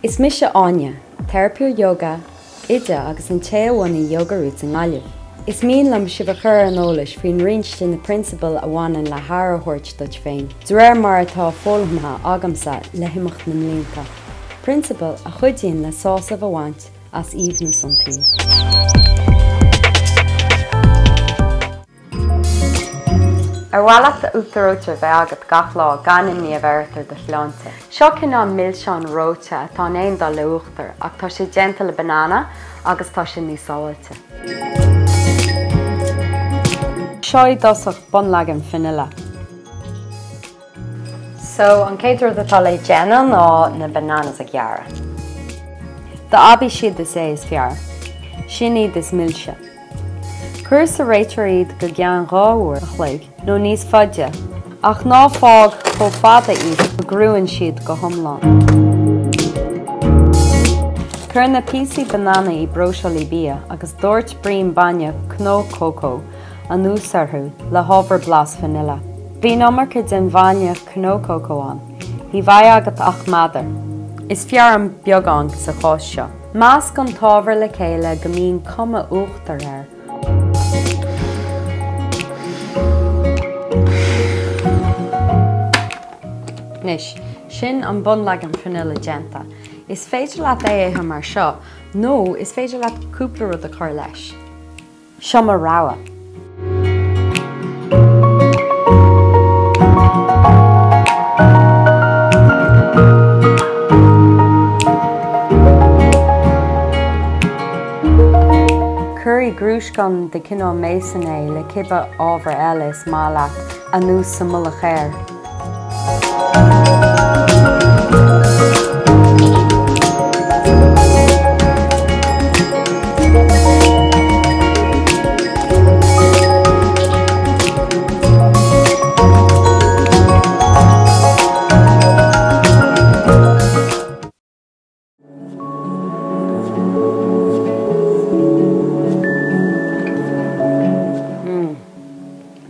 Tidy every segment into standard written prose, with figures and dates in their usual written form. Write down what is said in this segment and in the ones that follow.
Is mise Áine, teiripeoir yoga, oide agus an té a bhunaigh Yoga Roots i nGaillimh. Is mian liom sibh a chur ar an eolais faoin roinnt de na prionsabail a bhaineann le haire a thabhairt duit féin, de réir mar atá foghlamtha agamsa le himeacht na mblianta. Prionsabail a chuidíonn le sásamh a bhaint as aoibhneas an tsaoil. Ar mhaith leat uachtar reoite a bheith agat gach lá gan imní a bheith ort ar do shláinte? Seo cineál milseán reoite atá in aon dul le uachtar ach tá sé déanta le banana agus tá sé níos sábháilte. Seo i dtosach bunleagan fanilla. So, an chéad rud atá le déanamh ná na bananas a ghearradh. Dá aibí siad is é is fearr. Sin iad is milse. Cuir sa reoiteoir iad go ceann 2 uair a chloig nó níos faide, ach ná fág chomh fada iad go gcruann siad go hiomlán. Cuir na píosaí banana i bpróiseálaí bia agus doirt braon bainne cnó cócó anuas orthu le hábhar blas vanilla. Bíonn iomarca den bhainne cnó cócó ann, ní bheidh agat ach meadar. Is fearr an beagán sa chás seo. Measc an t-ábhar le chéile go mbíonn cuma uachtair air. Anois, sin an bunleagan fanilla déanta. Is féidir leat é a ithe mar seo, nó is féidir leat cúpla rud a chur leis. Seo mo rogha. Cuir i gcrúscán de cineál mason é le cibé ábhar eile is maith leat anuas sa mullach air.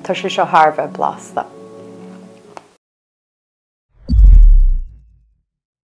Tá sé seo thar a bheith blasta.